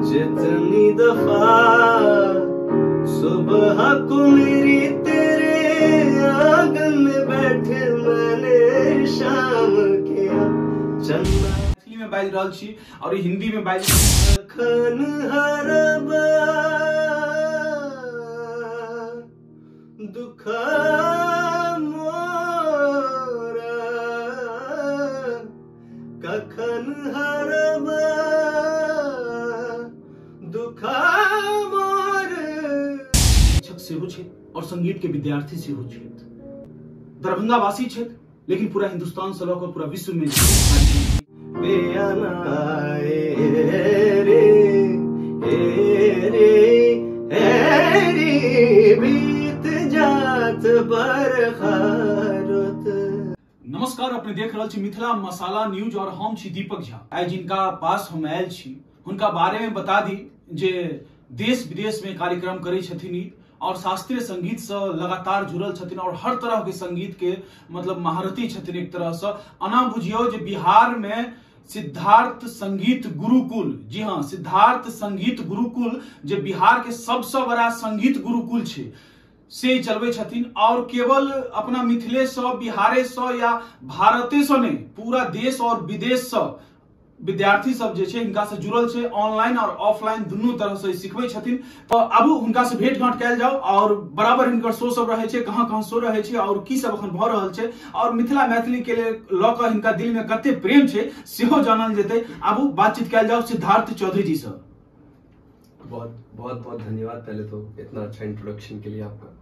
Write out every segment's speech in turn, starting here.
जितनी दफा सुबह को मेरी तेरे आंगन में बैठे मैंने शाम किया चंदा। मैथिली में बाजि रहल छी और हिंदी में बाजि कखन हरबा दुख मोरा, कखन हरबा दुख मोर। शिक्षक सेहो छै और संगीत के विद्यार्थी सेहो छथि, दरभंगा वासी छथि, लेकिन पूरा हिंदुस्तान से लऽ कऽ पूरा विश्व में रे रे रे बीत जात बरखारत। नमस्कार, अपने देख रहल छी मिथिला मसाला न्यूज और हम छी दीपक झा। आइ जिनका पास हम आयल छी हुनका बारे में बता दी जे देश विदेश में कार्यक्रम करै छथिन और शास्त्रीय संगीत से लगातार जुड़ल छथिन और हर तरह के संगीत के मतलब महारथी छथिन एक तरह से। अना बुझियौ जे बिहार में सिद्धार्थ संगीत गुरुकुल, जी हाँ, सिद्धार्थ संगीत गुरुकुल जे बिहार के सबसे बड़ा संगीत गुरुकुल छै से चलबै छथिन। और केवल अपना मिथिले से, बिहारे से या भारते से नहीं, पूरा देश और विदेश से विद्यार्थी सब जे छै हिनका से जुड़ल छै, ऑनलाइन और ऑफलाइन दुनू तरह से सिखबै छथिन। तो आबू हुनका से भेंट घाट कयल जाओ और बराबर हिनकर शो सब रहै छै, कहाँ कहाँ शो रहै छै और की सब अखन भऽ रहल छै और मिथिला मैथिली के लिए लऽ कऽ हिनका दिल में कते प्रेम छै सेहो जानल जेतै। आबू बातचीत कयल जाओ सिद्धार्थ चौधरी जी से। बहुत बहुत बहुत धन्यवाद पहले तो इतना अच्छा इंट्रोडक्शन के लिए आपका।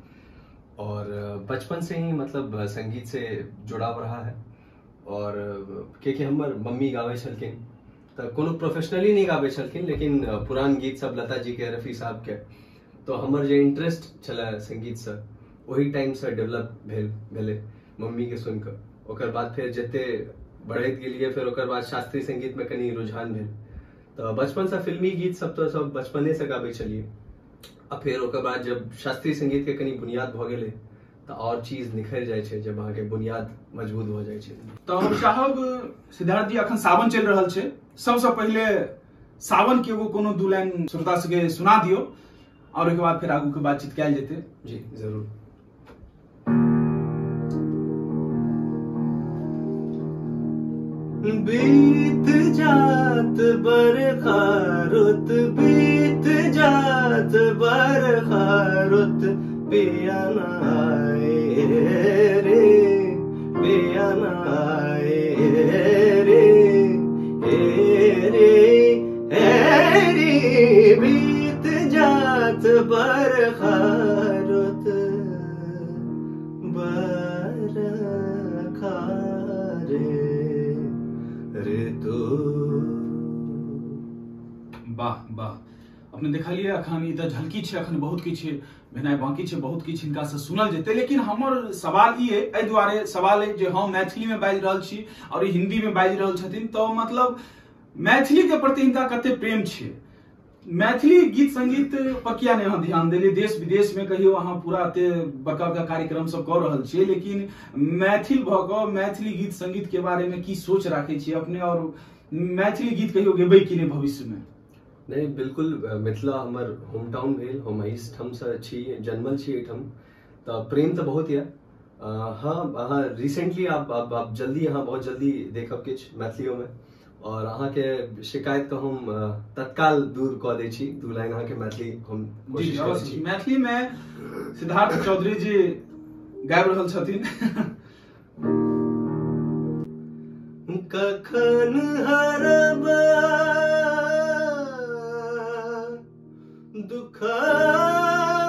और बचपन से ही मतलब संगीत से जुड़ाव रहा है और के हमर मम्मी गाबै छलखिन तऽ कोनो प्रोफेशनली नहीं गाबै छलखिन, लेकिन पुरान गीत सब लता जी के, रफी साहब के, तो हमर जे इंटरेस्ट छलै संगीत से ओही टाइम से डेवलप भेलै मम्मी के सुनि कऽ। ओकर बाद फेर जते बढ़ैत गेलियै फेर ओकर बाद शास्त्रीय संगीत में कनि रुझान भेल। तऽ बचपन से फिल्मी गीत सब तऽ सब बचपने से गाबै छलियै आ फेर ओकर बाद जब शास्त्रीय संगीत के कनि बुनियाद भऽ गेलै तऽ और चीज निखरि जाइ छै जब अहाँके बुनियाद मजबूत भऽ जाइ छै। तऽ हम चाहब सिद्धार्थ जी, अखन सावन चलि रहल छै, सबसे पहिले सावन के एगो कोनो दू लाइन श्रोता सबके सुना दियौ और ओहिके बाद फेर आगू के बातचीत कयल जेतै। जी जरूर। बीत जात बरखा रुत, बीत जात बरखा रुत, पिया न आए रे, पिया न आए रे रे रे, बीत जात बरखा रुत, बरखा रे ऋतु। वाह वाह, अपने देखलियै अखन ई तऽ झलकी छै, अखन बहुत किछु भेनाइ बाकी छै, बहुत किछु हिनका से सुनल जेतै। लेकिन हमर सवाल ई अइ, एहि दुआरे सवाल अइ जे हम मैथिली में बाजि रहल छी और हिंदी में बाजि रहल छथिन, तऽ मतलब मैथिली के प्रति हिनका कते प्रेम छै, मैथिली गीत संगीत पर किया नहि अहाँ ध्यान देलियै? देश विदेश में कहियो अहाँ पूरा एते बड़का बड़का कार्यक्रम सब कऽ रहल छियै, लेकिन मैथिल भऽ कऽ मैथिली गीत संगीत के बारे में की सोच राखै छियै अपने और मैथिली गीत कहियो गेबै कि नहि भविष्य में? नहीं बिल्कुल, मिथिला हमर होम टाउन भेल, हम एहिठामसँ छी, जन्मल छी एहिठाम, तऽ प्रेम तऽ बहुत यऽ। हाँ, अहाँ रिसेंटली आप जल्दी, अहाँ बहुत जल्दी देखब किछु मैथिलियोमे और अहाँके शिकायत के हम तत्काल दूर कऽ दै छी। दू लाइन अहाँके मैथिली हम कोशिश करै छी। मैथिली में सिद्धार्थ चौधरी जी गाबि रहल छथिन। कखन हरबा दुख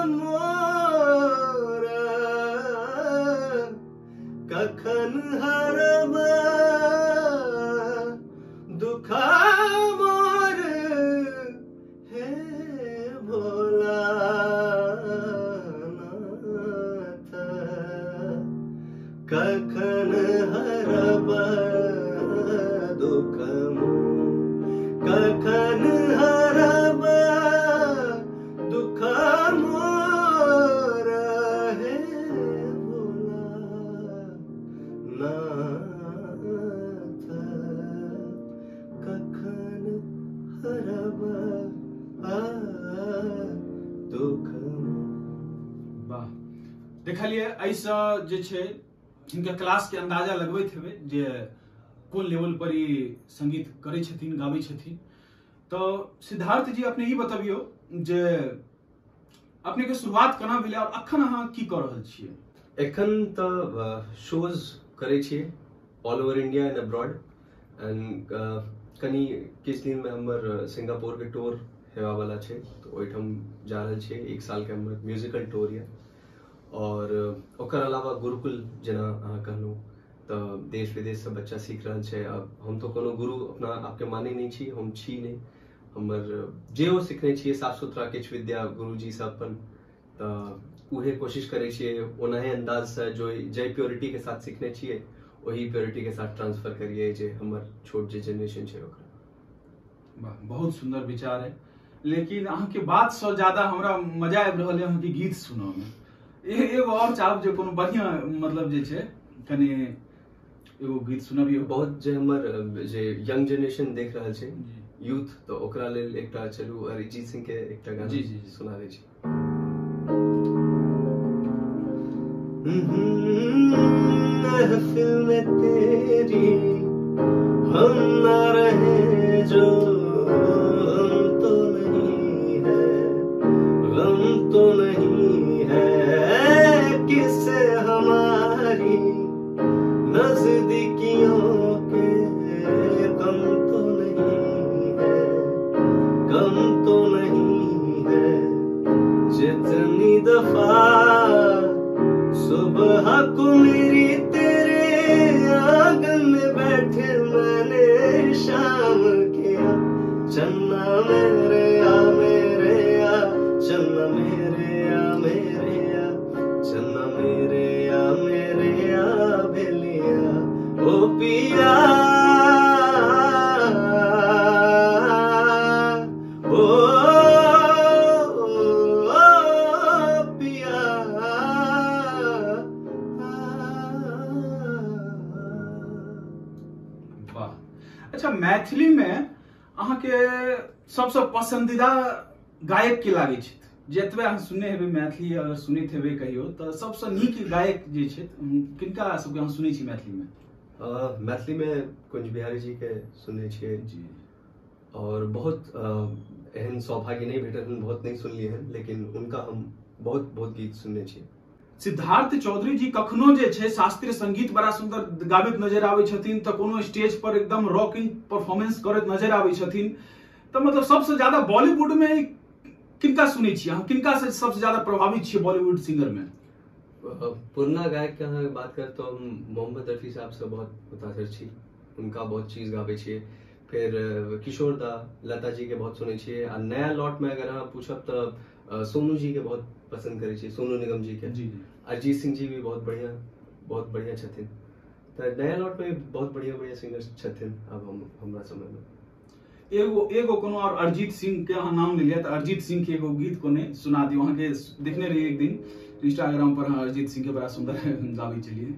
मोरा, कखन हरबा दुख मोर, हे भोला नाथ, कखन हरबा दुख मोर, कखन हरबा दुख मोर, हे भोला नाथ, कखन हरबा देखलिए एहिसँ जे छै हिनकर क्लास के अंदाजा लगबैत हेबै जे कोन लेवल पर ई संगीत करै छथिन, गाबै छथिन। तो सिद्धार्थ जी अपने ई बतबियौ जे अपने के शुरुआत केना भेलै और अखन अहाँ की कऽ रहल छियै? एखन तऽ शोज करै छियै all over India and abroad and कनि किछु दिनमे हमर सिंगापुर के टूर हेबावला छै, तऽ ओहिठाम जा रहल छियै। 1 साल के हमर म्यूजिकल टूर यऽ। और ओकर अलावा गुरुकुल जेना अहाँ कहलहुँ तऽ देश विदेशसँ बच्चा सीख रहल छै। अब हम तऽ कोनो गुरु अपना आपके मानै नहि छी, हम छी नहि, हमर जे ओ सिखने छियै साफ सुथरा किछु विद्या गुरुजीसँ अपन, तऽ उहे कोशिश करै छियै ओनाहे अन्दाजसँ जो जाहि प्योरिटीके साथ सिखने छियै ओही प्योरिटीके साथ ट्रांसफर करियै जे हमर छोट जे जेनरेशन छै ओकरा। वाह, बहुत सुंदर विचार है। लेकिन अहाँके बातसँ ज्यादा हमरा मजा आबि रहल है अहाँके गीत सुनऽमे। एगो और चाहब जे कोनो बढ़िया मतलब जे छै कनि एगो गीत सुनबियौ। बहुत जे हमर जे यंग जेनरेशन देख रहल छै यूथ, तऽ ओकरा लेल एकटा चलू अरिजीत सिंह के एकटा गाना जी जी सुना दै छी। महफिल में तेरी हम ना रहे जो हम तो नहीं है, गम तो नहीं है किसे हमारी नजदीकियों के, गम तो नहीं है, गम तो नहीं है। जितनी दफा सुबह को मेरी तेरे आंगन में बैठे मैंने शाम किया, चन्ना मेरे आ मेरे आ, चन्ना मेरे आ मेरे आ, चन्ना मेरे आ मेरे आ बेलिया ओ पिया ओ पिया। वाह। अच्छा, मैथिली में अहाँके सबसँ पसंदीदा गायक के लागै छथि? जतबे अहाँ सुनने हेबै मैथिली, अगर सुनैत हेबै कहियो, तऽ सबसँ नीक गायक जे छथि किनका सबके अहाँ सुनै छी मैथिलीमे? मैथिलीमे कुंज बिहारी जी के सुनै छियै जी। और बहुत एहन सौभाग्य नहि भेटल हन, बहुत नहि सुनलियै हन, लेकिन उनका हम बहुत बहुत गीत सुनने छियै। सिद्धार्थ चौधरी जी कखनो जे छै शास्त्रीय संगीत बड़ा सुंदर गाबैत नजर आबै छथिन, तऽ कोनो स्टेज पर एकदम रॉकिंग परफॉर्मेंस करैत नजर आबै छथिन। तऽ मतलब सबसँ ज्यादा बॉलीवुड में किनका सुनै छी अहाँ, किनका से सबसँ ज्यादा प्रभावित छियै बॉलीवुड सिंगर में? पुरना गायक के अहाँ बात कर तो हम मोहम्मद रफ़ी साहब से बहुत मुतासर छी, उनका बहुत चीज गाबै छियै। फिर किशोर दा, लता जी के बहुत सुनै छियै। आ नया लॉट में अगर अहाँ पूछब तऽ सोनू जी के बहुत पसंद करै छियै, सोनू निगम जी के। जी। अरिजीत सिंह जी भी बहुत बढ़िया छथिन। तऽ नया लॉट में बहुत बढ़िया बढ़िया सिंगर छथिन अब हम हमरा समय में। एगो एगो कोनो और अरिजीत सिंह के अहाँ नाम लेलियै तऽ अरिजीत सिंह के एगो गीत कोने सुना दियौ। अहाँके देखने रहियै एक दिन इंस्टाग्राम पर, अहाँ अरिजीत सिंह के बड़ा सुंदर गाबै छलियै।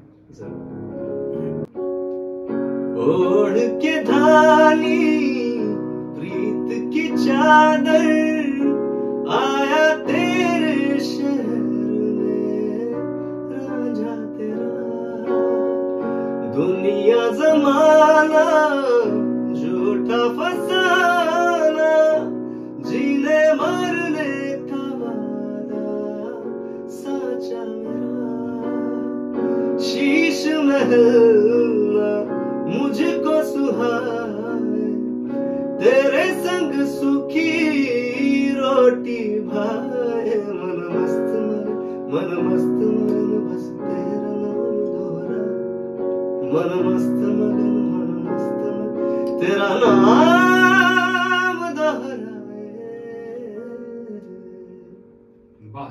ओढ़ के धानी प्रीत की चादर आया तेरे शहर में रांझा तेरा, दुनिया जमाना झूठा फसाना, जीने मरने का वादा साचा मेरा, शीश महल मुझको सुहाए, तेरे संग सुखी रोटी भाए, मन मस्त मन मस्त मगन बस तेरा नाम दोहरा, मन मस्त मगन मन मस्त मगन तेरा नाम दोहराए। वाह,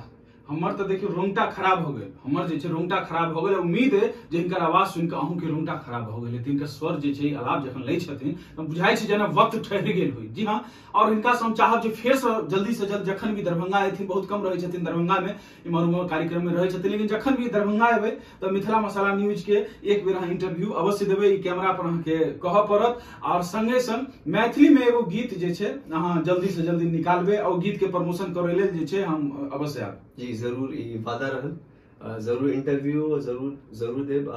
हमर तऽ देखियौ रोंगटा खराब हो गेल, हमर जे छै रोंगटा खराब हो गेल। उम्मीद है जे हिनकर आवाज सुनि कऽ अहूँके रोंगटा खराब हो गेल। हिनकर स्वर जे छै आलाप जखन लै छथिन तऽ बुझाइ छै जेना वक्त ठहरि गेल होइ। जी हाँ, और हिनकासँ हम चाहब जे फेरसँ जल्दी से जल्द जखन भी दरभंगा एथिन, बहुत कम रहै छथिन दरभंगामे, इम्हर उम्हर कार्यक्रममे रहै छथिन, लेकिन जखन भी दरभंगा एबै तऽ मिथिला मसाला न्यूज के एक बेर अहाँ इंटरव्यू अवश्य देबै, ई कैमरा पर अहाँके कहऽ पड़त। और संगे संग मैथिलीमे एगो गीत जे छै अहाँ जल्दी से जल्दी निकालबै और गीत के प्रमोशन करै लेल जे छै हम अवश्य आयब। जी जरूर, ई वादा रहल। जरूर इंटरव्यू जरूर जरूर देब।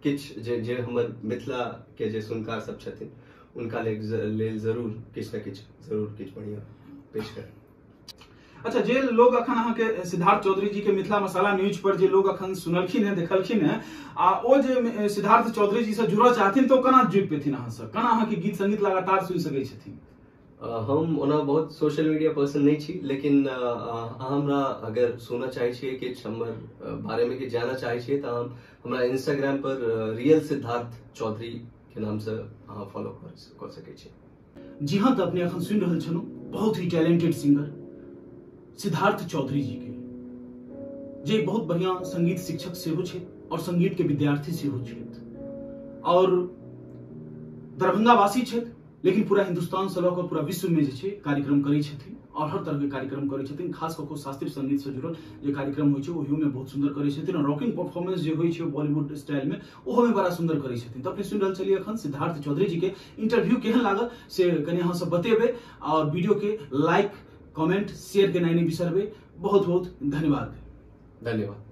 किछु जे जे हमर मिथिला के जे सुनकार सब छथिन उनका लेल जरूर किछु ने किछु जरूर किछु बढ़िया पेश करब। अच्छा, जे लोग अखन अहाँके सिद्धार्थ चौधरी जी के मिथिला मसाला न्यूज पर जे लोग अखन सुनलखिन है, देखलखिन है, आ ओ जे सिद्धार्थ चौधरी जी से जुड़ऽ चाहथिन तो केना जुड़ि पेथिन अहाँ से, केना अहाँके गीत संगीत लगातार सुनि सकै छथिन? हम ओना बहुत सोशल मीडिया पर्सन नहीं छी, लेकिन अहाँ हमरा अगर सुनऽ चाहै छियै, किछु हमर बारे में किछु जानऽ चाहै छियै तऽ हम हमरा इंस्टाग्राम पर रियल सिद्धार्थ चौधरी के नाम से अहाँ फॉलो कऽ सकै छी। जी हाँ, तऽ अपने अखन सुनि रहल छलहुँ बहुत ही टैलेंटेड सिंगर सिद्धार्थ चौधरी जी के, जे बहुत बढ़िया संगीत शिक्षक सेहो छथि और संगीत के विद्यार्थी सेहो छथि और दरभंगावासी छथि, लेकिन पूरा हिंदुस्तान से लऽ कऽ पूरा विश्व में जे छै कार्यक्रम करै छथिन और हर तरह के कार्यक्रम करै छथिन। खास कऽ कऽ शास्त्रीय संगीत से जुड़ल जे कार्यक्रम होइ छै ओहियो में बहुत सुंदर करै छथिन और रॉकिंग परफॉर्मेंस जे होइ छै बॉलीवुड स्टाइल में ओहो में बड़ा सुंदर करै छथिन। तऽ अपने सुनि रहल छलियै अखन सिद्धार्थ चौधरी जी के इंटरव्यू, केहन लागल से कनि अहाँ सब बतेबै और वीडियो के लाइक कमेंट शेयर केनाइ नहि बिसरबै। बहुत बहुत धन्यवाद। धन्यवाद।